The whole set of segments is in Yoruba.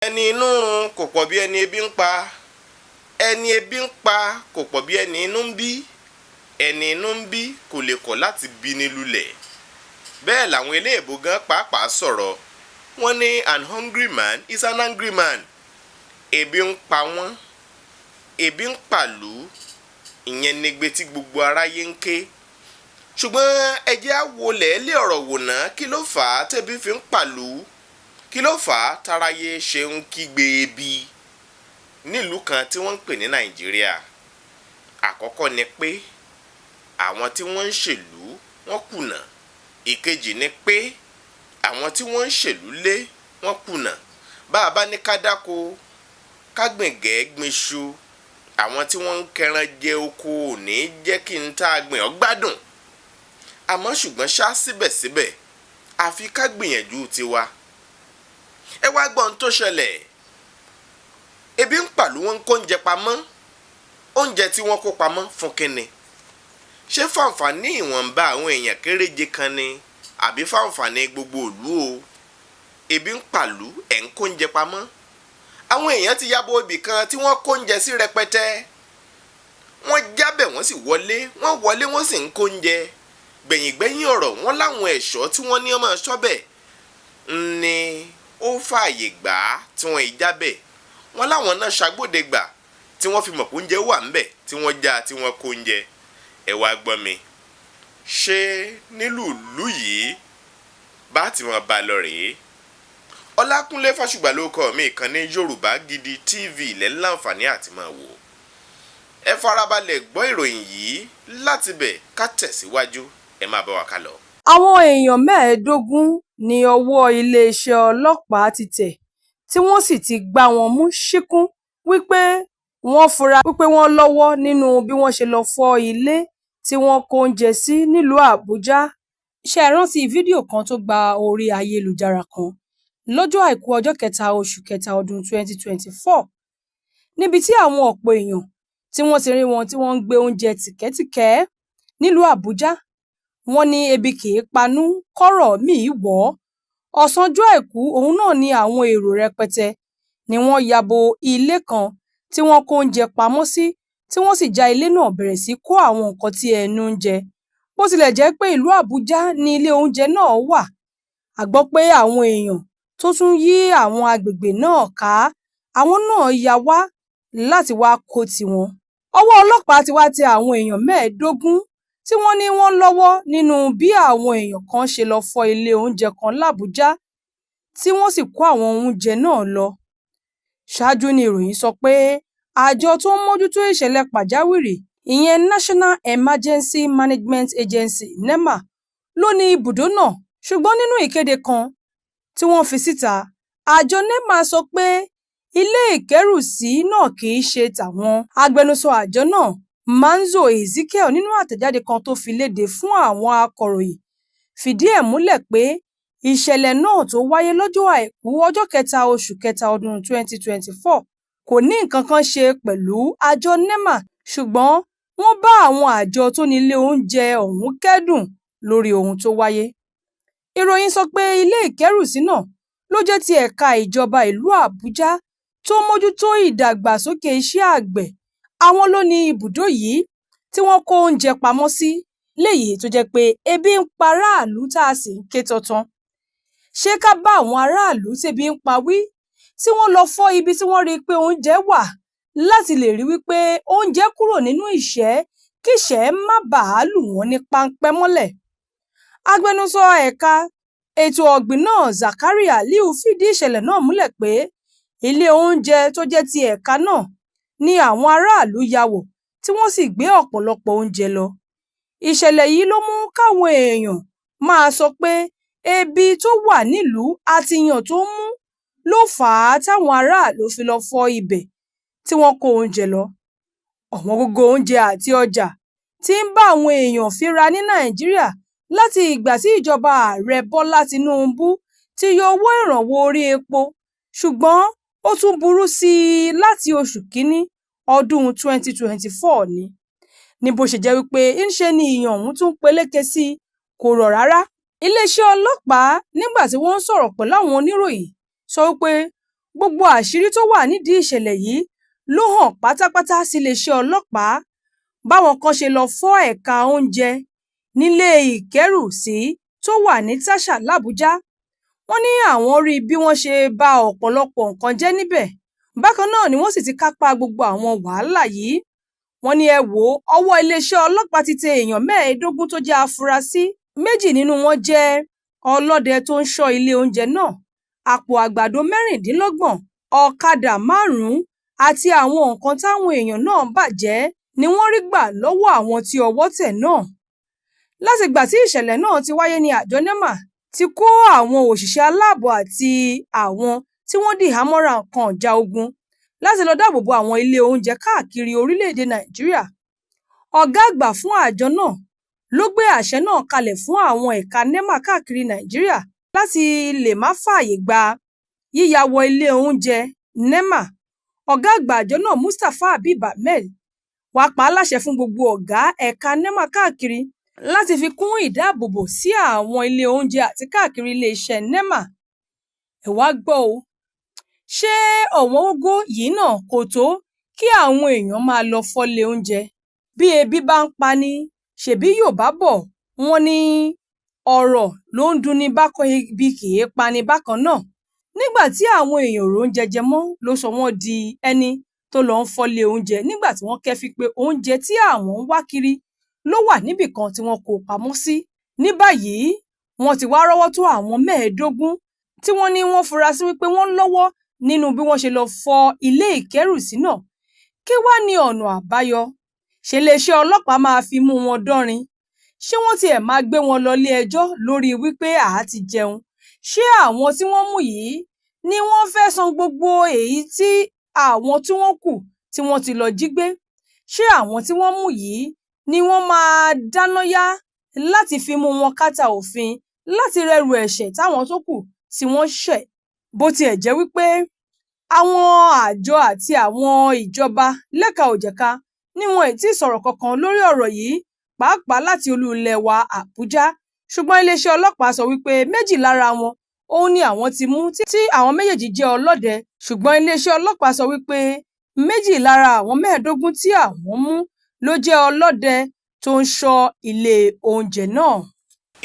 Ẹni inú run kò pọ̀ bí ẹni ebi ń pa, ẹni ebi ń pa kò pọ̀ bí ẹni inú ń bí, ẹni inú ń bí kò lè kọ̀ láti bini lulẹ̀. Bẹ́ẹ̀ làwọn eléèbó gan pàápàá sọ̀rọ̀, wọ́n ní an hungry man is an angry man. Ebi ń pa wọ́n, ebi ń pàlú, ìyẹn nigbe tí gbogbo aráyé ń ké. Ṣùgbọ́n ẹ jẹ́ á wọlé lé ọ̀rọ̀ wò ná, kí ló fà á tẹ́bi fi ń pàlú? Kí ló fà á táráyé ṣe ń kígbe ebi nílùú kan tí wọ́n ń pè ní Nàìjíríà? Àkọ́kọ́ ni pé àwọn tí wọ́n ń ṣèlú wọ́n kùnà. Ìkejì ni pé àwọn tí wọ́n ń ṣèlú lé wọ́n kùnà. Bá a bá ní ká dáko, ká gbìngẹ́ gbinṣu, àwọn tí wọ́n ń kẹran jẹ oko ò ní jẹ́ kí n tá a gbìn ọ́ gbádùn. Àmọ́ ṣùgbọ́n ṣá síbẹ̀síbẹ̀, àfi ká gbìyànjú tiwa. Ẹ wá gbọ́ ohun tó ṣẹlẹ̀. Ebi ń pàlú, wọn ń kó oúnjẹ pamọ́. Oúnjẹ tí wọ́n kó pamọ́ fún kínni? Ṣé fàǹfààní ìwọ̀nba àwọn èèyàn kéréje kan ni àbí fàǹfààní gbogbo ìlú o? Ebi ń pàlú, ẹ̀ ń kó oúnjẹ pamọ́. Àwọn èèyàn ti yabo ibì kan tí wọ́n kó oúnjẹ sí rẹpẹtẹ. Wọ́n jábẹ̀ wọ́n sì wọlé, wọ́n wọlé wọ́n sì ń kó oúnjẹ. Gbẹ̀yìngbẹ́yìn ọ̀rọ̀ wọn láwọn ẹ̀ṣọ́ tí wọ́n ní ọmọ ṣọ́bẹ̀ ni ó fààyè gbà á tí wọ́n ì jábẹ̀. Wọ́n láwọn náà ṣàgbọ́dẹ̀gbà tí wọ́n fi mọ̀ pé oúnjẹ wà ńbẹ̀ tí wọ́n já tí wọ́n kó oúnjẹ. Ẹ wá gbọ́ mi. Ṣé nílùú ìlú yìí bá ti wọn bá lọ rèé? Ọlákúnlé Fásùgbà ló kọ mí, ìkànnì Yorùbá Gidi TV lẹ́ láǹfààní àti máa wò. Ẹ farabalẹ̀ gbọ́ ìròyìn yìí láti bẹ̀ ká tẹ̀síwájú, ẹ máa bá wa ká lọ. Àwọn èèyàn 15 ní ọwọ́ iléeṣẹ́ ọlọ́pàá ti tẹ̀ tí wọ́n sì ti gbá wọn mú ṣìnkún wípé wọ́n fura wípé wọ́n lọ́wọ́ nínú bí wọ́n ṣe lọ́ọ́ fọ́ ilé tí wọ́n kó oúnjẹ sí nílùú Àbújá. Ṣé ẹ rántí fídíò kan tó gba orí ayélujára kan lọ́jọ́ Àìkú ọjọ́ kẹta oṣù kẹta ọdún 2024 níbi tí àwọn ọ̀pọ̀ èèyàn tí wọ́n ti rí wọn tí wọ́n ń gbé oúnjẹ tìkẹ́tìkẹ́ nílùú Àbújá? Wọ́n ní ebi kì í panú kọ́rọ̀ mi-ín wọ̀ ọ́. Ọ̀sán ọjọ́ Àìkú ọ̀hún náà ni àwọn èrò rẹpẹtẹ ni wọ́n ya bo ilé kan tí wọ́n kó oúnjẹ pamọ́ sí, tí wọ́n sì já ilé náà bẹ̀rẹ̀ sí kó àwọn nǹkan tí ẹnu ń jẹ. Bó tilẹ̀ jẹ́ pé ìlú Àbújá ní ilé oúnjẹ náà wà, a gbọ́ pé àwọn èèyàn tó tún yí àwọn agbègbè náà ká àwọn náà yá wá láti wáá kó tiwọn. Ọwọ́ ọlọ́pàá ti wá tẹ àwọn èèyàn 15 tí wọ́n ní wọ́n lọ́wọ́ nínú bí àwọn èèyàn kan ṣe lọ́ọ́ fọ́ ilé oúnjẹ kan làbújá tí wọ́n sì kó àwọn oúnjẹ náà lọ. Ṣáájú ni ìròyìn sọ pé àjọ tó ń mójútó ìṣẹ̀lẹ̀ pàjáwìrì ìyẹn National Emergency Management Agency NEMA ló ní ibùdó náà, ṣùgbọ́n nínú ìkéde kan tí wọ́n fi síta, àjọ NEMA sọ pé ilé ìkẹ́rùsí náà kì í ṣe tàwọn. Agbẹnusọ àjọ náà, Manzo Ezekiel, nínú àtẹ̀jáde kan tó fi lédè fún àwọn akọ̀ròyìn fìdí ẹ̀ múlẹ̀ pé ìṣẹ̀lẹ̀ náà tó wáyé lọ́jọ́ Àìkú ọjọ́ kẹta oṣù kẹta ọdún 2024 kò ní nǹkan kan ṣe pẹ̀lú àjọ NEMA, ṣùgbọ́n wọ́n bá àwọn àjọ tó ní ilé oúnjẹ ọ̀hún kẹ́dùn lórí ohun tó wáyé. Ìròyìn sọ pé ilé ìkẹ́rùsí náà ló jẹ́ ti ẹ̀ka ìjọba ìlú Àbújá tó ń mójútó ìdàgbàsókè iṣẹ́ àgbẹ̀. Àwọn ló ní ibùdó yìí tí wọ́n kó oúnjẹ pamọ́ sí, léyìí tó jẹ́ pé ebi ń paráàlú tá a sì ń ké tantan. Ṣé ká bá àwọn aráàlú tébi ń pa wí tí wọ́n lọ́ọ́ fọ́ ibi tí wọ́n rí i pé oúnjẹ wà láti lè rí wípé oúnjẹ kúrò nínú ìṣẹ́ kíṣẹ́ má bàa lù wọ́n ní páńpẹ́ mọ́lẹ̀? Agbẹnusọ ẹ̀ka ètò ọ̀gbìn náà, Zakari Aliu, fìdí ìṣẹ̀lẹ̀ náà múlẹ̀ pé ilé oúnjẹ tó jẹ́ ti ẹ̀ka náà ni àwọn aráàlú ya wọ̀ tí wọ́n sì gbé ọ̀pọ̀lọpọ̀ oúnjẹ lọ. Ìṣẹ̀lẹ̀ yìí ló mú káwọn èèyàn máa sọ pé ebi tó wà nílùú àti ìyàn tó ń mú ló fà á táwọn aráàlú fi lọ́ọ́ fọ́ ibẹ̀ tí wọ́n kó oúnjẹ lọ. Ọ̀wọ́ngógó oúnjẹ àti ọjà tí ń bá àwọn èèyàn fínra ní Nàìjíríà láti ìgbà tí ìjọba ààrẹ Bọ́lá Tìnúbú ti yọ owó ìrànwọ́ orí epo, ṣùgbọ́n ó tún burú sí i láti oṣù kínní ọdún 2024 ni. Ní bó ṣe jẹ́ wípé ńṣe ni ìyàn ọ̀hún tún peléke sí i, kò rọ̀ rárá. Iléeṣẹ́ ọlọ́pàá, nígbà tí wọ́n ń sọ̀rọ̀ pẹ̀lú àwọn oníròyìn, sọ wípé Gbogbo àṣírí tó wà nídìí ìṣẹ̀lẹ̀ yìí ló hàn pátápátá síléeṣẹ́ ọlọ́pàá. Báwọn kan ṣe lọ́ọ́ fọ́ ẹ̀ka oúnjẹ nílé ìkẹ́rù-sí tó wà ní Tasha làbújá. Wọ́n ní àwọn rí bí wọ́n ṣe ba ọ̀pọ̀lọpọ̀ nǹkan jẹ́ níbẹ̀. Bákan náà ni wọ́n sì ti kápá gbogbo àwọn wàhálà yìí. Wọ́n ní ẹ wò ó, ọwọ́ iléeṣẹ́ ọlọ́pàá ti tẹ èèyàn 25 tó jẹ́ afurasí. Méjì nínú wọn jẹ́ ọlọ́dẹ tó ń ṣọ́ ilé oúnjẹ náà. Àpò àgbàdo 26, ọ̀kadà 5 àti àwọn nǹkan táwọn èèyàn náà bàjẹ́ ni wọ́n rí gbà lọ́wọ́ àwọn tí ọwọ́ tẹ̀ náà. Látìgbà tí ìṣẹ̀lẹ̀ náà ti wáyé ní àjọ NEMA ti kó àwọn òṣìṣẹ́ aláàbò àti àwọn tí wọ́n dìhámọ́ra nǹkan ìjà ogun láti lọ́ọ́ dáàbò bo àwọn ilé oúnjẹ káàkiri orílẹ̀-èdè Nàìjíríà. Ọ̀gá àgbà fún àjọ náà ló gbé àṣẹ náà kalẹ̀ fún àwọn ẹ̀ka NEMA káàkiri Nàìjíríà láti lè má fààyè gba yíya wọ ilé oúnjẹ NEMA. Ọ̀gá àgbà àjọ náà, Mustapha Habib Ahmed, wàá pa á láṣẹ fún gbogbo ọ̀gá ẹ̀ka NEMA káàkiri láti fi kún ìdáàbòbò sí àwọn ilé oúnjẹ àti káàkiri iléeṣẹ́ NEMA. Ẹ wá gbọ́ o, ṣé ọ̀wọ́ngógó yìí náà kò tó kí àwọn èèyàn máa lọ fọ́lé oúnjẹ? Bí ebi bá ń pani, ṣebí Yorùbá bò wọ́n ní ọ̀rọ̀ ló ń dunni bákan, ebi kì í pani bákan náà. Nígbà tí àwọn èèyàn ò róúnjẹ jẹ mọ́ ló sọ wọ́n di ẹni tó lọ ń fọ́lé oúnjẹ nígbà tí wọ́n kẹ́fín pé oúnjẹ tí àwọn ń wá kiri ló wà níbì kan tí wọ́n kó pamọ́ sí. Ní báyìí, wọ́n ti wá rọ́wọ́ tó àwọn 25 tí wọ́n ní wọ́n fura sí wípé wọ́n lọ́wọ́ nínú bí wọ́n ṣe lọ fọ́ ilé ìkẹ́rù-sí náà. Kí wàá ní ọ̀nà àbáyọ? Ṣé iléeṣẹ́ ọlọ́pàá máa fi mú wọn dánrin? Ṣé wọ́n tiẹ̀ máa gbé wọn lọ ilé-ẹjọ́ lórí wípé àá ti jẹun? Ṣé àwọn tí wọ́n mú yìí ni wọ́n fẹ́ san gbogbo èyí tí àwọn tí wọ́n kù tí wọ́n ti lọ jí gbé? Ṣé àwọn tí wọ́n mú yìí ni wọ́n máa dáná yá láti fi mú wọn kàtà òfin láti rẹ́rù ẹ̀ṣẹ̀ táwọn tó kù tí wọ́n ṣẹ̀? Bó tiẹ̀ jẹ́ wípé àwọn àjọ àti àwọn ìjọba lẹ́ka-ò-jẹ̀ka ni wọn ì tí ì sọ̀rọ̀ kankan lórí ọ̀rọ̀ yìí, pàápàá láti olú ilé wa Àbújá. Ṣùgbọ́n iléeṣẹ́ ọlọ́pàá sọ wípé méjì lára wọn òun ni àwọn ti mú, tí àwọn méjèèjì jẹ́ ọlọ́dẹ. Ṣùgbọ́n iléeṣẹ́ ọlọ́pàá sọ wípé méjì lára àwọn 25 tí àwọn mú ló jẹ́ ọlọ́dẹ tó ń ṣọ́ ilé oúnjẹ náà.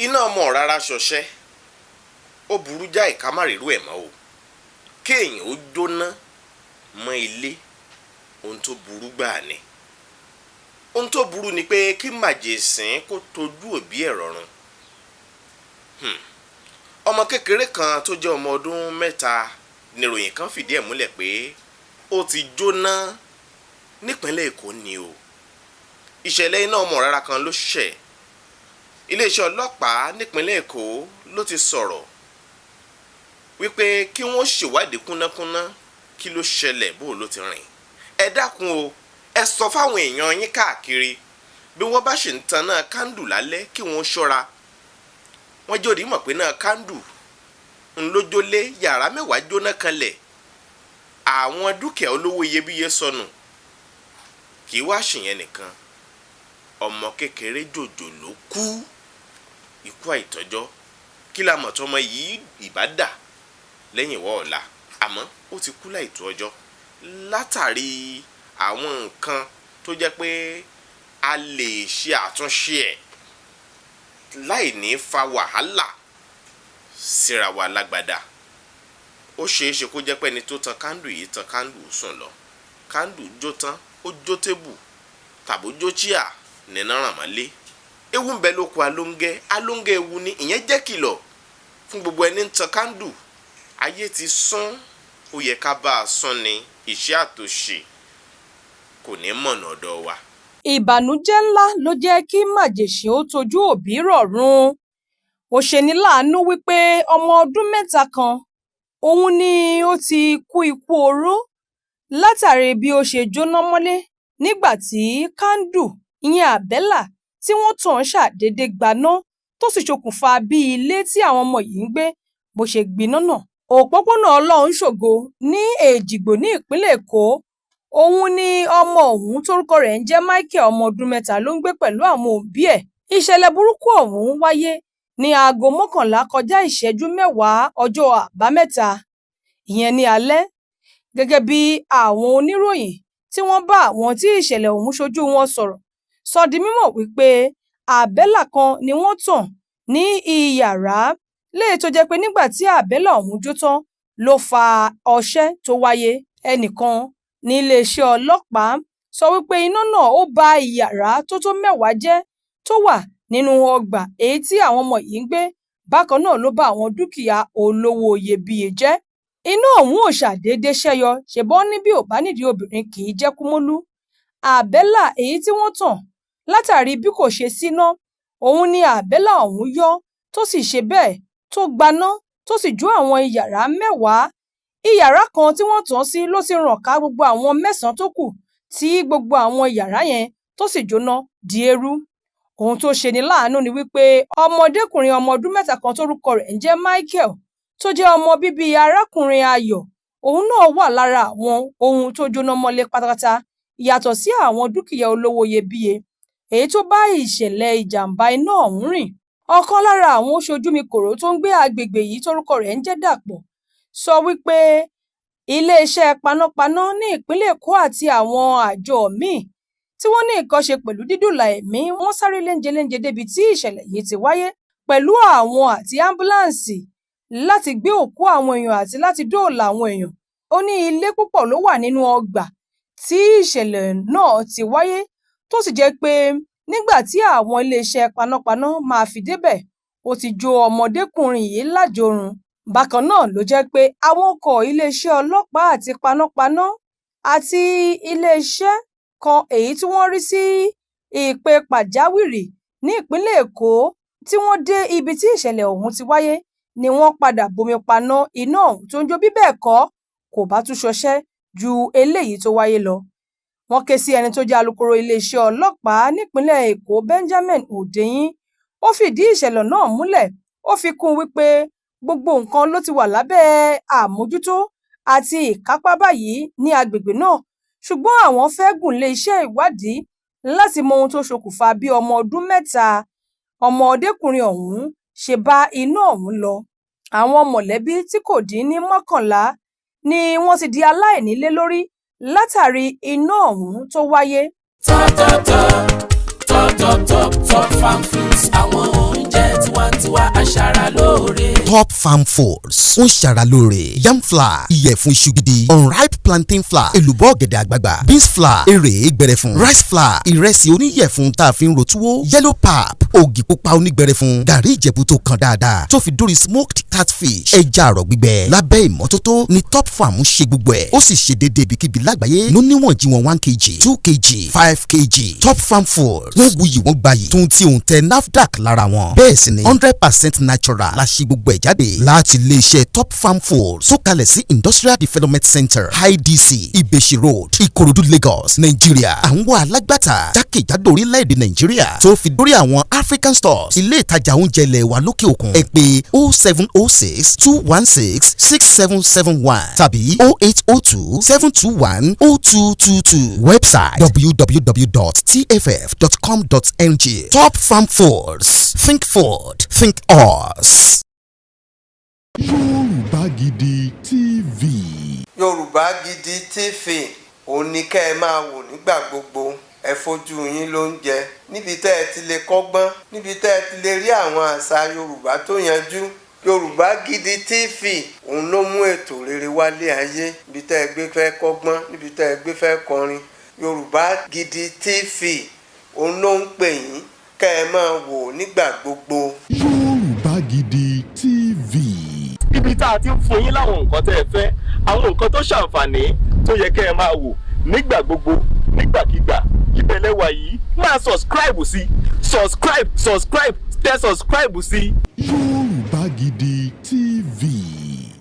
Iná ọmọ rárá ṣọṣẹ́, ó burú jáì ká má rírú ẹ̀ mọ́ o. Kéèyàn ó jóná mọ́ ilé, ohun tó burú gbáà ni. Ohun tó burú ni pé kí màjèsín kó tojú òbí ẹ̀ rọrùn. Ọmọ kékeré kan tó jẹ́ ọmọ ọdún 3 níròyìn kan fìdí ẹ̀ múlẹ̀ pé ó ti jóná nípínlẹ̀ Èkó ni o. Ìṣẹ̀lẹ̀ iná ọmọ rárá kan ló ṣẹ̀. Iléeṣẹ́ ọlọ́pàá nípínlẹ̀ Èkó ló ti sọ̀rọ̀ wípé kí wọ́n ṣèwádìí kúnnákúnná kí ló ṣẹlẹ̀, bó ló ti rìn. Ẹ dákun o, ẹ sọ fáwọn èèyàn yín káàkiri bí wọ́n bá ṣì ń tan náà kándù lálẹ́ kí wọ́n ṣọ́ra. Wọ́n jòdì mọ̀ pé náà kándù ńlójólé yàrá 10 jóná kanlẹ̀, àwọn dúkìá olówó iyebíye sọnù. Kì í wá ṣìyẹn nìkan, ọmọ kékeré jòjòló kú ikú àìtọ́jọ́. Kí la mọ̀ tọmọ yìí ìbá dà lẹ́yìn ìwọ ọ̀la? Àmọ́ ó ti kú láìtó ọjọ́ látàrí àwọn nǹkan tó jẹ́ pé a lè ṣe àtúnṣe ẹ̀ láì ní fa wàhálà síra wa lágbádá. Ó ṣeé ṣe kó jẹ́ pé ẹni tó tan kándù yìí tan kándù sùn lọ, kándù jó tán, ó jó tébù tàbó jó chíà nínú ràn mọ́lé. Ewu ń bẹ lóko alóńgẹ́, alóńgẹ́ ewu ni. Ìyẹn jẹ́ kìlọ̀ fún gbogbo ẹni ń tan kándù. Ayé ti sún, ó yẹ ká bá a sún ni. Ìṣẹ́ àtòṣì kò ní mọ̀nà ọ̀dọ̀ wa. Ìbànújẹ́ ńlá ló jẹ́ kí màjèṣín ó tojú òbí rọ̀run. Ó ṣeni láàánú wípé ọmọ ọdún 3 kan òun ni ó ti kú ikú oró látàrí bí ó ṣe jóná mọ́lé nígbà tí kándù ìyẹn àbẹ́là tí wọ́n tàn ṣàdédé gbaná tó sì ṣokùnfà bí ilé tí àwọn ọmọ yìí ń gbé bó ṣe gbiná náà. Òpópónà Ọlọ́runṣògo ní Èjìgbò ní ìpínlẹ̀ Èkó òun ni ọmọ ọ̀hún tórúkọ rẹ̀ ń jẹ́ Michael, ọmọ ọdún 3 ló ń gbé pẹ̀lú àwọn òbí ẹ̀. Ìṣẹ̀lẹ̀ burúkú ọ̀hún wáyé ní aago 10:50 ọjọ́ Àbámẹ́ta, ìyẹn ní alẹ́. Gẹ́gẹ́ bí àwọn oníròyìn tí wọ́n bá àwọn tí ìṣẹ̀lẹ̀ ọ̀hún ṣojú wọn sọ̀rọ̀ sọ di mímọ̀ wípé àbẹ́là kan ni wọ́n tàn ní iyàrá léyìí tó jẹ́ pé nígbà tí àbẹ́là ọ̀hún jó tán ló fa ọṣẹ́ tó wáyé. Ẹnìkan níléeṣẹ́ ọlọ́pàá sọ wípé iná náà ó ba iyàrá tó tó 10 jẹ́ tó wà nínú ọgbà èyí tí àwọn ọmọ yìí ń gbé. Bákan náà ló ba àwọn dúkìá olówó iyebíye jẹ́. Iná ọ̀hún ò ṣàdédé ṣẹ́yọ, ṣèbọn ní bí ò bá nídìí obìnrin kì í jẹ́ kúmólú. Àbẹ́là èyí tí wọ́n tàn látàrí bí kò ṣe síná òun ni àbẹ́là ọ̀hún yọ tó sì ṣe bẹ́ẹ̀ tó gbaná tó sì jó àwọn iyàrá 10. Iyàrá kan tí wọ́n tàn sí ló ti ràn ká gbogbo àwọn 9 tó kù tí gbogbo àwọn iyàrá yẹn tó sì jóná di eérú. Ohun tó ṣeni láàánú ni wípé ọmọdékùnrin ọmọ ọdún 3 kan tórúkọ rẹ̀ ń jẹ́ Michael tó jẹ́ ọmọ bíbí arákùnrin Ayọ̀, òun náà wà lára àwọn ohun tó jóná mọ́lé pátápátá yàtọ̀ sí àwọn dúkìá olówó iyebíye èyí tó bá ìṣẹ̀lẹ̀ ìjàmbá iná ọ̀hún rìn. Ọ̀kan lára àwọn oṣojúmikòró tó ń gbé agbègbè yìí tórúkọ rẹ̀ ń jẹ́ Dàpọ̀ sọ wípé iléeṣẹ́ panápaná ní ìpínlẹ̀ Èkó àti àwọn àjọ míì tí wọ́n ní nǹkan ṣe pẹ̀lú dídóòlà ẹ̀mí wọ́n sáré léńjelénje débi tí ìṣẹ̀lẹ̀ yìí ti wáyé pẹ̀lú àwọn àti ámbúláǹsì láti gbé òkú àwọn èèyàn àti láti dóòlà àwọn èèyàn. Ó ní ilé púpọ̀ ló wà nínú ọgbà tí ìṣẹ̀lẹ̀ náà ti wáyé tó sì jẹ́ pé nígbà tí àwọn iléeṣẹ́ panápaná máa fi débẹ̀ ó ti jó ọmọdékùnrin yìí lájórun. Bákan náà ló jẹ́ pé àwọn ọkọ̀ iléeṣẹ́ ọlọ́pàá àti panápaná àti iléeṣẹ́ kan èyí tí wọ́n rí sí ìpè pàjáwìrì ní ìpínlẹ̀ Èkó tí wọ́n dé ibi tí ìṣẹ̀lẹ̀ ọ̀hún ti wáyé ni wọ́n padà bomi paná iná ọ̀hún tó ń jó, bí bẹ́ẹ̀ kọ́ kò bá tún ṣọṣẹ́ ju eléyìí tó wáyé lọ. Wọ́n ké sí ẹni tó jẹ́ alūkkóró iléeṣẹ́ ọlọ́pàá nípìnlẹ̀ Èkó Benjamin Hundeyin. Ó fìdí ìṣẹ̀lẹ̀ náà múlẹ̀, ó fi kún un wípé gbogbo nǹkan ló ti wà lábẹ́ àmójútó àti ìkápá báyìí ní agbègbè náà, ṣùgbọ́n àwọn fẹ́ gùn lé iṣẹ́ ìwádìí láti mọ ohun tó ṣokùnfà bí ọmọ ọdún 3 ọmọdékùnrin ọ̀hún ṣe bá iná ọ̀hún lọ. Àwọn mọ̀lẹ́bí tí kò dín ní 11 ni wọ́n ti di aláìnílé lórí látàrí iná ọ̀hún tó wáyé. Top top top top top top Top Farm Foods, àwọn oúnjẹ tiwantiwa aṣara lóore. Top Farm Foods ń ṣara lóore: yam flour, ìyẹ̀fun iṣu gidi, unripe plantain flour, èlùbọ́ ọ̀gẹ̀dẹ̀ àgbagbà, beans flour, èrè gbẹrẹfun, rice flour, ìrẹsì oníyẹ̀fun tá a fi ń ro túwó, yellow pap, ògì pupa onígbẹrẹfun, gàrí ìjẹ̀bú tó kan dáadáa, tó fi dórí smoked catfish, ẹja àrọ̀ gbígbẹ lábẹ́ ìmọ́tótó ni Top Farm ń ṣe gbogbo ẹ̀. Ó sì ṣe déédéé ibikíbi lágbàáyé ló níwọ̀n jí wọn 1 kg, 2 kg, 5 kg. Top Farm Foods, wọ́n wuyì, wọ́n gbayì tún tí òun tẹ NAFDAC lára wọn. Bẹ́ẹ̀ sì ni 100% natural la ṣe gbogbo ẹ̀ jáde láti iléeṣẹ́ Top Farm Foods tó kalẹ̀ sí Industrial Development Center, IDC, Ìbèṣì Road, Ìkòròdú, Lagos, Nàìjíríà. Àwọn alágbàtà jákèjádò orílẹ̀-èdè Nàìjíríà tó fi dórí àwọn African stores, ilé ìtajà oúnjẹ ilẹ̀ wa lókè òkun. Ẹ pè 07062166771 tàbí 08027210222. Website www.tff.com.ng. Top Farm Foods, think food, think us. Yorùbá Gidi TV. Yorùbá Gidi TV, òun ni kẹ́ ẹ máa wò nígbà gbogbo. Ẹ fojú yín ló ń jẹ níbi tẹ́ ẹ ti lè kọ́gbọ́n, níbi tẹ́ ẹ ti lè rí àwọn àṣà Yorùbá tó yanjú. Yorùbá Gidi TV, òun ló mú ètò rere wálé ayé. Níbi tẹ́ ẹ gbé fẹ́ kọ́gbọ́n, níbi tẹ́ ẹ gbé fẹ́ kọrin, Yorùbá Gidi TV, òun ló ń pè yín kẹ́ ẹ máa wò nígbà gbogbo. Yorùbá Gidi TV. Ibi tá a ti ń fún yín láwọn nǹkan tẹ́ ẹ fẹ́, àwọn nǹkan tó ṣàǹfààní tó yẹ kẹ́ ẹ máa wò nígbà gbogbo, nígbàkigbà, ìbẹ̀lẹ̀ wà yìí. Máa subscribe sí, subscribe, subscribe, tẹ subscribe sí. Yorùbá.